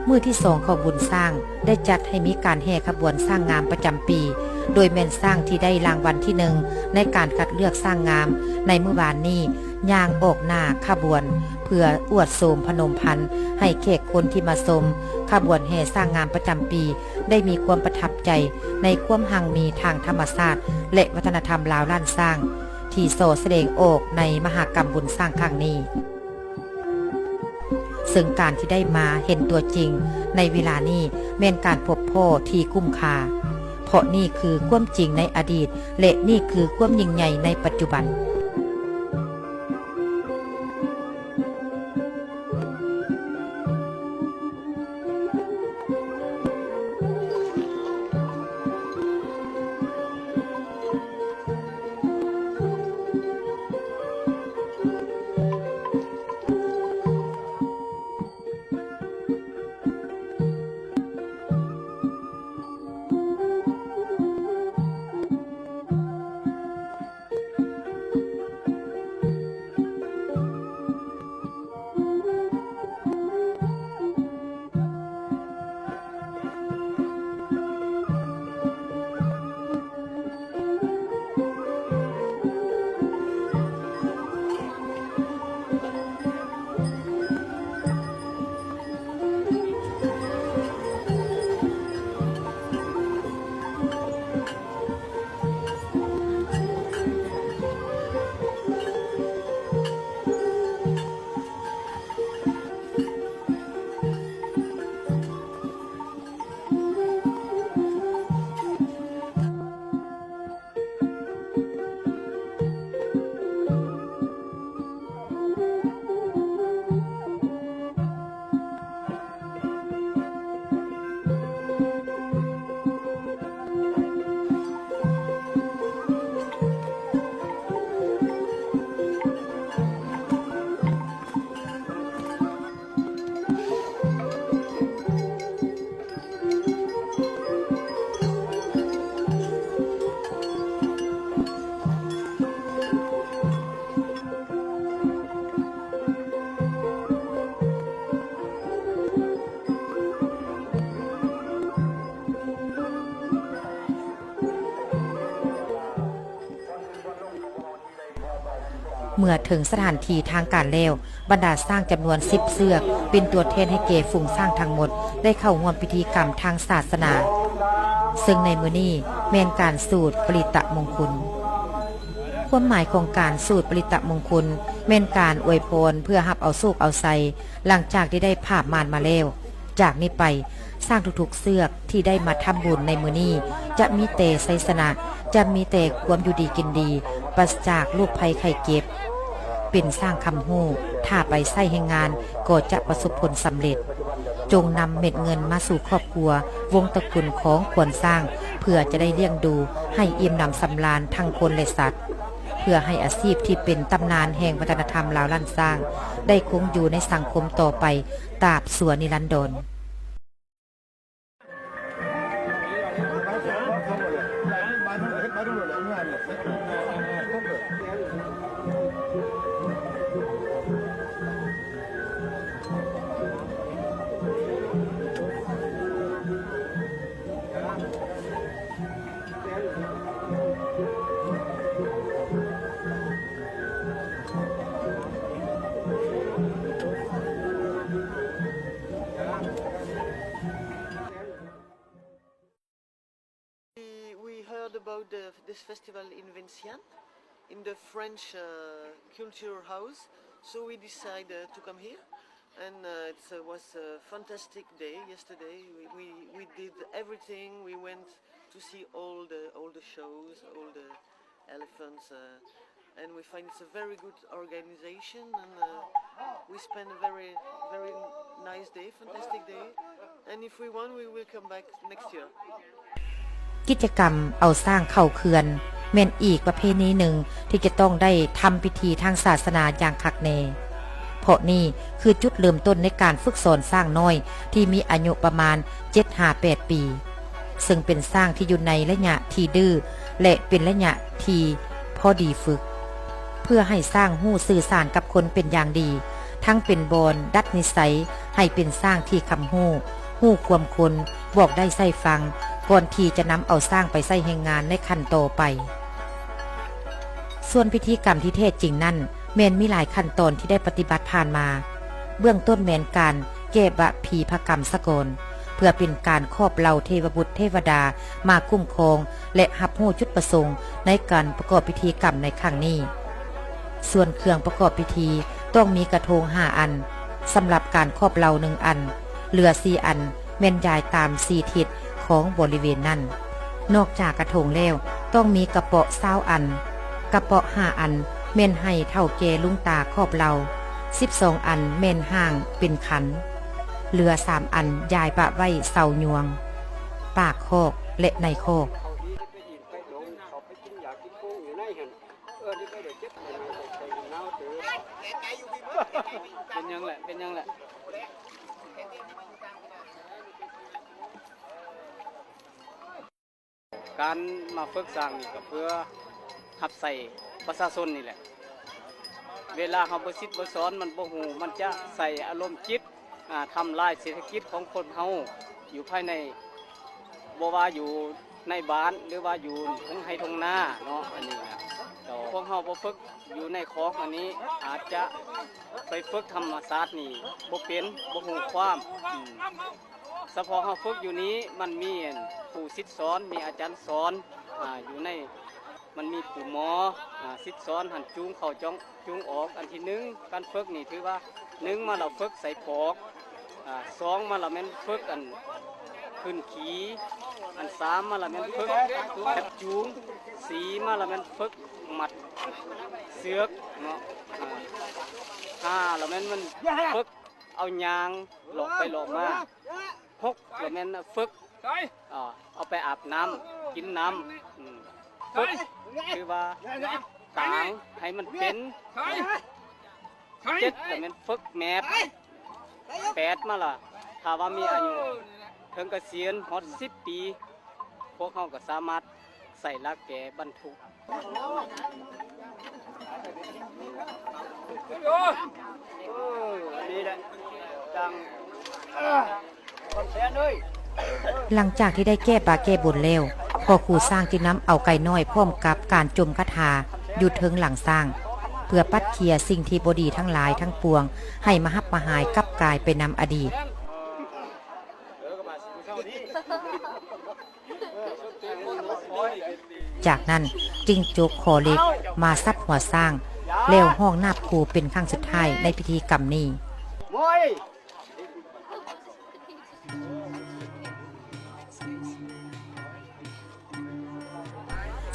ມື້ທີສອງຂອງບຸນຊ້າງ ໄດ້ຈັດໃຫ້ມີການແຫ່ຂະບວນຊ້າງງາມປະຈຳປີ, ໂດຍແມ່ນຊ້າງທີ່ໄດ້ລາງວັນທີໜຶ່ງໃນການຄັດເລືອກຊ້າງງາມໃນມື້ວານນີ້ ຍ່າງອອກໜ້າຂະບວນ ເພື່ອອວດໂສມພະນົມພັນໃຫ້ແຂກຄົນທີ່ມາຊົມຂະບວນແຫ່ຊ້າງງາມປະຈຳປີ ໄດ້ມີຄວາມປະທັບໃຈໃນຄວາມຮັ່ງມີທາງທຳມະຊາດ ແລະ ວັດທະນະທຳລາວລ້ານຊ້າງ ທີ່ສໍ້ສະແດງອອກໃນມະຫະກຳບຸນຊ້າງຄັ້ງນີ້. ເຊິ່ງການທີ່ໄດ້ມາເຫັນຕົວຈິງໃນເວລານີ້ ແມ່ນການພົບພໍ້ທີ່ຄຸ້ມຄ່າ, ເພາະນີ້ຄືຄວາມຈິງໃນອະດີດ ແລະ ນີ້ຄືຄວາມຍິ່ງໃຫຍ່ໃນປັດຈຸບັນ. ເມື່ອເຖິງສະຖານທີ່ທາງການແລ້ວ, ບັນດາຊ້າງຈຳນວນສິບເຊືອກ ເປັນຕົວແທນໃຫ້ແກ່ຝູງຊ້າງທັງໝົດ ໄດ້ເຂົ້າຮ່ວມພິທີກຳທາງສາສະໜາ, ເຊິ່ງໃນມື້ນີ້ແມ່ນການສູດປະລິດຕະມົງຄຸນ. ຄວາມໝາຍຂອງການສູດປະລິດຕະມົງຄຸນ ແມ່ນການອວຍພອນເພື່ອຮັບເອົາໂຊກເອົາໄຊ ຫຼັງຈາກທີ່ໄດ້ຜາບມານມາແລ້ວ. ຈາກນີ້ໄປ, ຊ້າງທຸກໆເຊືອກທີ່ໄດ້ມາທຳບຸນໃນມື້ນີ້ ຈະມີແຕ່ໄຊຊະນະ, ຈະມີແຕ່ຄວາມຢູ່ດີກິນດີ, ປາສະຈາກໂລກໄພໄຂ້ເຈັບ. ເປັນຊ້າງຄຳຮູ້, ຖ້າໄປໃຊ້ແຮງງານກໍຈະປະສົບຜົນສຳເລັດ. ຈົ່ງນຳເມັດເງິນມາສູ່ຄອບຄົວ, ວົງຕະກຸນຂອງຂວັນຊ້າງ, ເພື່ອຈະໄດ້ລ້ຽງດູໃຫ້ອີ່ມໜຳສຳລານທັງຄົນ ແລະ ສັດ, ເພື່ອໃຫ້ອາຊີບທີ່ເປັນຕຳນານແຫ່ງວັດທະນະທຳລາວລ້ານຊ້າງ ໄດ້ຄົງຢູ່ໃນສັງຄົມຕໍ່ໄປ ຕາບຊົ່ວນິລັນດອນ. We, we heard about the, this festival in Vientiane, in the French, uh, Culture House, so we decided to come here, and, uh, it, uh, was a fantastic day yesterday. We, we, we did everything. We went to see all the, all the shows, all the elephants, uh, and we find it's a very good organization, and, uh, we spend a very, very nice day, fantastic day, and if we want, we will come back next year. ກິດຈະກຳເອົາຊ້າງເຂົ້າເຂື່ອນ ແມ່ນອີກປະເພນີໜຶ່ງທີ່ຈະຕ້ອງໄດ້ທຳພິທີທາງສາສະໜາຢ່າງຄັກແນ່. ເພາະນີ້ຄືຈຸດເລີ່ມຕົ້ນໃນການຝຶກສອນຊ້າງນ້ອຍທີ່ມີອາຍຸປະມານເຈັດຫາແປດປີ, ເຊິ່ງເປັນຊ້າງທີ່ຢູ່ໃນໄລຍະທີ່ດື້ ແລະ ເປັນໄລຍະທີ່ພໍດີຝຶກ. ເພື່ອໃຫ້ຊ້າງຮູ້ສື່ສານກັບຄົນເປັນຢ່າງດີ, ທັງເປັນບ່ອນດັດນິໄສໃຫ້ເປັນຊ້າງທີ່ຄຳຮູ້, ຮູ້ຄວາມຄົນ, ບອກໄດ້ໃຊ້ຟັງ, ກ່ອນທີ່ຈະນຳເອົາຊ້າງໄປໃຊ້ແຮງງານໃນຂັ້ນຕໍ່ໄປ. ສ່ວນພິທີກຳທີ່ແທ້ຈິງນັ້ນ ແມ່ນມີຫຼາຍຂັ້ນຕອນທີ່ໄດ້ປະຕິບັດຜ່ານມາ. ເບື້ອງຕົ້ນແມ່ນການແກ້ບະຜີພະກຳສະກ່ອນ ເພື່ອເປັນການຂອບເຫຼົ່າເທວະບຸດເທວະດາມາຄຸ້ມຄອງ ແລະ ຮັບຮູ້ຈຸດປະສົງໃນການປະກອບພິທີກຳໃນຄັ້ງນີ້. ສ່ວນເຄື່ອງປະກອບພິທີຕ້ອງມີກະທົງຫ້າອັນ, ສຳລັບການຂອບເຫຼົ່າໜຶ່ງອັນ, ເຫຼືອສີ່ອັນ ແມ່ນຢາຍຕາມສີ່ທິດຂອງບໍລິເວນນັ້ນ. ນອກຈາກກະທົງແລ້ວ ຕ້ອງມີກະເປາະຊາວອັນ, ກະເປາະຫ້າອັນ ແມ່ນໃຫ້ເຖົ້າແກ່ລຸງຕາຂອບເຫຼົ່າ, ສິບສອງອັນ ແມ່ນຮ່າງເປັນຂັນ, ເຫຼືອສາມອັນ ຢາຍປະໄວ້ເສົາຍວງ, ປາກຄອກ ແລະ ໃນຄອກ. ເປັນຫຍັງແຫຼະ ເປັນຫຍັງແຫຼະ? ການມາຝຶກສ້າງນີ້ກໍເພື່ອຮັບໃຊ້ປະຊາຊົນນີ້ແຫຼະ. ເວລາເຮົາບໍ່ສິດບໍ່ສອນ ມັນບໍ່ຮູ້ ມັນຈະໃຊ້ອາລົມຈິດ ອ່າ ທຳລາຍເສດຖະກິດຂອງຄົນເຮົາຢູ່ພາຍໃນ, ບໍ່ວ່າຢູ່ໃນບ້ານ ຫຼືວ່າຢູ່ທົ່ງໄຮ່ທົ່ງນາເນາະ. ອັນນີ້ນະ ແຕ່ພວກເຮົາບໍ່ຝຶກຢູ່ໃນຂອງອັນນີ້ ອາດຈະໄປຝຶກທຳມະຊາດນີ້ບໍ່ເປັນ, ບໍ່ຮູ້ຄວາມ. ອືມ ສະເພາະເຮົາຝຶກຢູ່ນີ້ ມັນມີອັນຜູ້ສິດສອນ, ມີອາຈານສອນ, ອາ ຢູ່ໃນ ມັນມີຄູໝໍ ອາ ສິດສອນຫັ້ນ ຈູງເຂົ້າຈອງ ຈູງອອກ. ອັນທີໜຶ່ງ ການຝຶກນີ້ຖືວ່າ ໜຶ່ງມາລະຝຶກໃສ່ປອກ, ອາ ສອງມາລະແມ່ນຝຶກອັນຂຶ້ນຂີ່, ອັນສາມມາລະແມ່ນຝຶກຈັບຈູງ, ສີ່ມາລະແມ່ນຝຶກມັດເຊືອກເນາະ, ອາ ຫ້າລະແມ່ນມັນຝຶກເອົາຍ່າງເລາະໄປເລາະມາ. ຫົກລະແມ່ນຝຶກ ເອົາໄປອາບນ້ຳ ກິນນ້ຳ. ອືມ ຝຶກຄືວ່າກາງໃຫ້ມັນເປັນ. ເຈັດລະແມ່ນຝຶກແມດ. ແປດມາລະ ຖ້າວ່າມີອາຍຸເຖິງກະສຽນຮອດສິບປີ ພວກເຮົາກໍສາມາດໃສ່ລາກແກບັນທຸກ. ຫຼັງຈາກທີ່ໄດ້ແກ້ບາແກ້ບົນແລ້ວ, ພໍ່ຄູຊ້າງຈຶ່ງນຳເອົາໄກ່ນ້ອຍພ້ອມກັບການຈົ່ມຄາຖາຢູ່ເທິງຫຼັງຊ້າງ ເພື່ອປັດເຄຍສິ່ງທີ່ບໍ່ດີທັງຫຼາຍທັງປວງ ໃຫ້ມະຮັບມະຫາຍກັບກາຍໄປນຳອະດີດ. ຈາກນັ້ນຈຶ່ງຈົກຂໍເຫຼັກມາສັບຫົວຊ້າງ ແລ້ວຮ້ອງນາບຂູ່ເປັນຄັ້ງສຸດທ້າຍໃນພິທີກຳນີ້.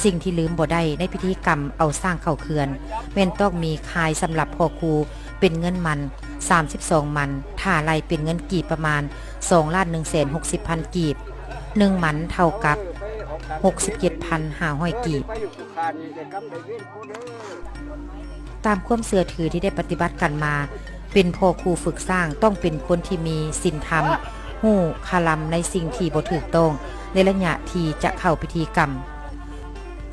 ສິ່ງທີ່ລືມບໍ່ໄດ້ໃນພິທີກຳເອົາຊ້າງເຂົ້າເຂື່ອນ ແມ່ນຕ້ອງມີຄາຍສຳລັບພໍ່ຄູເປັນເງິນໝັ້ນສາມສິບສອງໝັ້ນ, ຖ້າໄລ່ເປັນເງິນກີບປະມານສອງລ້ານໜຶ່ງແສນຫົກສິບພັນກີບ, ໜຶ່ງໝັ້ນເທົ່າກັບຫົກສິບເຈັດພັນຫ້າຮ້ອຍກີບ. ຕາມຄວາມເຊື່ອຖືທີ່ໄດ້ປະຕິບັດກັນມາ, ເປັນພໍ່ຄູຝຶກຊ້າງຕ້ອງເປັນຄົນທີ່ມີສິນທຳ, ຮູ້ຄະລຳໃນສິ່ງທີ່ບໍ່ຖືກຕ້ອງໃນໄລຍະທີ່ຈະເຂົ້າພິທີກຳ.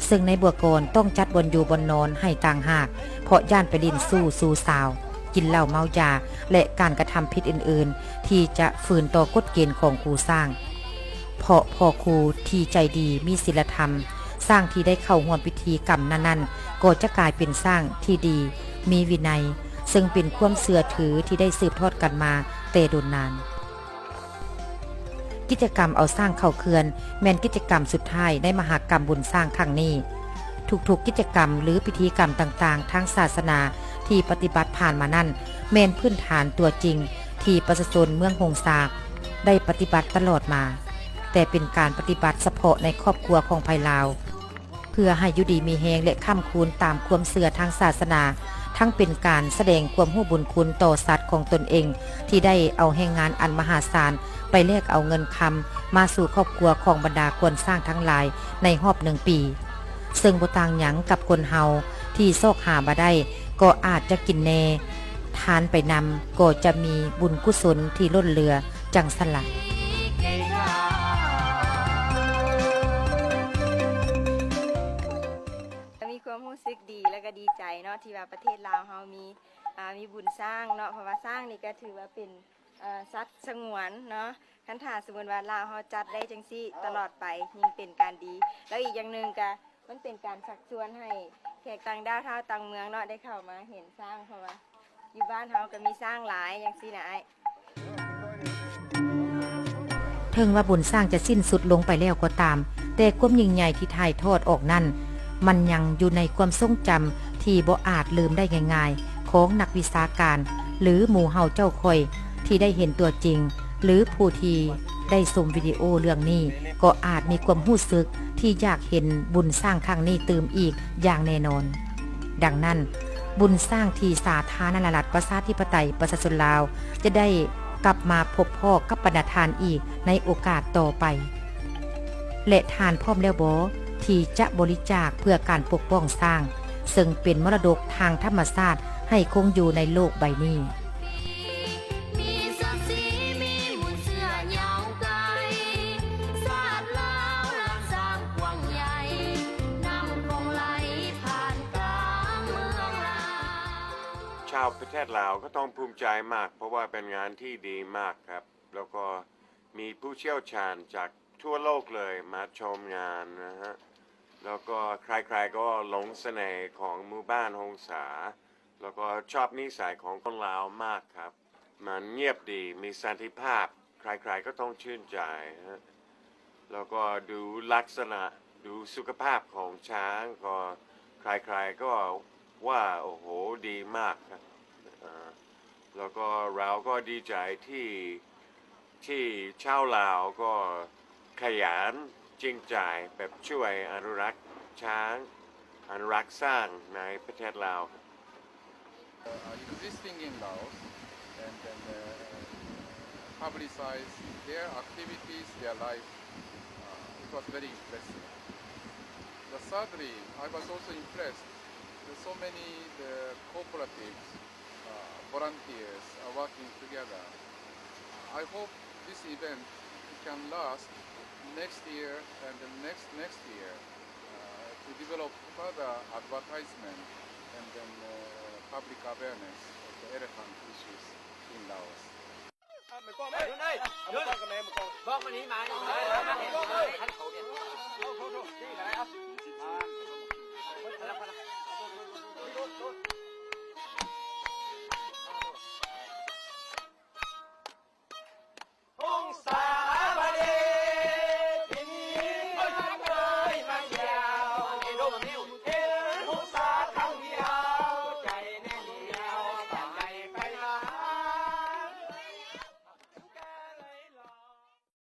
ເຊິ່ງໃນບົວກອນຕ້ອງຈັດບ່ອນຢູ່ບ່ອນນອນໃຫ້ຕ່າງຫາກ, ເພາະຢ້ານໄປຫຼິ້ນຊູ້ຊູສາວ, ກິນເຫຼົ້າເມົາຢາ ແລະ ການກະທຳຜິດອື່ນໆ ທີ່ຈະຝືນຕໍ່ກົດເກນຂອງຄູຊ້າງ. ເພາະພໍ່ຄູທີ່ໃຈດີມີສິນລະທຳ, ຊ້າງທີ່ໄດ້ເຂົ້າຮ່ວມພິທີກຳນັ້ນໆ ກໍຈະກາຍເປັນຊ້າງທີ່ດີ, ມີວິໄນ, ເຊິ່ງເປັນຄວາມເຊື່ອຖືທີ່ໄດ້ສືບທອດກັນມາແຕ່ດົນນານ. ກິດຈະກຳເອົາຊ້າງເຂົ້າເຂື່ອນ ແມ່ນກິດຈະກຳສຸດທ້າຍໃນມະຫະກຳບຸນຊ້າງຄັ້ງນີ້. ທຸກໆກິດຈະກຳ ຫຼື ພິທີກຳຕ່າງໆທາງສາສະໜາທີ່ປະຕິບັດຜ່ານມານັ້ນ ແມ່ນພື້ນຖານຕົວຈິງທີ່ປະຊາຊົນເມືອງຫົງສາໄດ້ປະຕິບັດຕະຫຼອດມາ, ແຕ່ເປັນການປະຕິບັດສະເພາະໃນຄອບຄົວຂອງໃຜລາວ. ເພື່ອໃຫ້ຢູ່ດີມີແຮງ ແລະ ຄ້ຳຄູນຕາມຄວາມເຊື່ອທາງສາສະໜາ, ທັງເປັນການສະແດງຄວາມຮູ້ບຸນຄຸນຕໍ່ສັດຂອງຕົນເອງ ທີ່ໄດ້ເອົາແຮງງານອັນມະຫາສານໄປແລກເອົາເງິນຄຳມາສູ່ຄອບຄົວຂອງບັນດາກວນຊ້າງທັງຫຼາຍໃນຮອບໜຶ່ງປີ, ເຊິ່ງບໍ່ຕ່າງຫຍັງກັບຄົນເຮົາທີ່ຊອກຫາບໍ່ໄດ້ ກໍອາດຈະກິນແດ່, ທານໄປນຳກໍຈະມີບຸນກຸສົນທີ່ລົ້ນເຫຼືອຈັ່ງຊັ້ນລະ. ມີຄວາມຮູ້ສຶກດີ ແລະ ກໍດີໃຈເນາະ ທີ່ວ່າປະເທດລາວເຮົາມີ ອ່າ ມີບຸນຊ້າງເນາະ ເພາະວ່າຊ້າງນີ້ກໍຖືວ່າເປັນ ເອີ ສັດສະຫງວນເນາະ. ຄັນຖ້າສົມມຸດວ່າລາວເຮົາຈັດໄດ້ຈັ່ງຊີ້ຕະຫຼອດໄປ ຍິ່ງເປັນການດີ. ແລ້ວອີກຢ່າງໜຶ່ງກະ ມັນເປັນການຊັກຊວນໃຫ້ແຂກຕ່າງດ້າວຊາວຕ່າງເມືອງເນາະ ໄດ້ເຂົ້າມາເຫັນຊ້າງ ເພາະວ່າຢູ່ບ້ານເຮົາກໍມີຊ້າງຫຼາຍຈັ່ງຊີ້ນະອ້າຍ. ເຖິງວ່າບຸນຊ້າງຈະສິ້ນສຸດລົງໄປແລ້ວກໍຕາມ, ແຕ່ຄວາມຍິ່ງໃຫຍ່ທີ່ຖ່າຍທອດອອກນັ້ນ ມັນຍັງຢູ່ໃນຄວາມຊົງຈຳທີ່ບໍ່ອາດລືມໄດ້ງ່າຍໆ ຂອງນັກວິຊາການ ຫຼື ໝູ່ເຮົາເຈົ້າຂ້ອຍທີ່ໄດ້ເຫັນຕົວຈິງ ຫຼື ຜູ້ທີ່ໄດ້ຊົມວິດີໂອເລື່ອງນີ້ ກໍອາດມີຄວາມຮູ້ສຶກທີ່ຢາກເຫັນບຸນຊ້າງຄັ້ງນີ້ຕື່ມອີກຢ່າງແນ່ນອນ. ດັ່ງນັ້ນ, ບຸນຊ້າງທີ່ສາທາລະນະລັດ ປະຊາທິປະໄຕ ປະຊາຊົນລາວ ຈະໄດ້ກັບມາພົບພໍ້ກັບບັນດາທ່ານອີກໃນໂອກາດຕໍ່ໄປ. ແລະ ທ່ານພ້ອມແລ້ວບໍ ທີ່ຈະບໍລິຈາກເພື່ອການປົກປ້ອງຊ້າງ, ເຊິ່ງເປັນມໍລະດົກທາງທຳມະຊາດໃຫ້ຄົງຢູ່ໃນໂລກໃບນີ້? ຊາວປະເທດລາວກໍຕ້ອງພູມໃຈມາກ ເພາະວ່າເປັນງານທີ່ດີມາກຄັບ ແລ້ວກໍມີຜູ້ຊ່ຽວຊານຈາກທົ່ວໂລກເລີຍມາຊົມງານນະຮະ ແລ້ວກໍໃຄໆກໍຫຼົງສະເໜ່ຂອງໝູ່ບ້ານຫົງສາ ແລ້ວກໍຊອບນິໄສຂອງຄົນລາວມາກຄັບ. ມັນງຽບດີ ມີສັນຕິພາບ ໃຄໆກໍຕ້ອງຊື່ນໃຈຮະ ແລ້ວກໍດູລັກສະນະ ດູສຸຂະພາບຂອງຊ້າງ ກໍໃຄໆກໍວ່າ ໂອ້ໂຫ ດີມາກ ເອີ ແລ້ວກໍລາວກໍດີໃຈທີ່ ທີ່ຊາວລາວກໍຂະຫຍັນຈິງໃຈ ແບບຊ່ວຍອະນຸລັກຊ້າງ ອະນຸລັກຊ້າງໃນປະເທດລາວ. Uh, existing in Laos and then, uh, publicize their activities, their life. Uh, it was very impressive. But sadly, I was also impressed that so many the cooperatives, uh, volunteers are working together. I hope this event can last next year and the next, next year. Uh, to develop further advertisement and then, uh, public awareness of the elephant issues in Laos.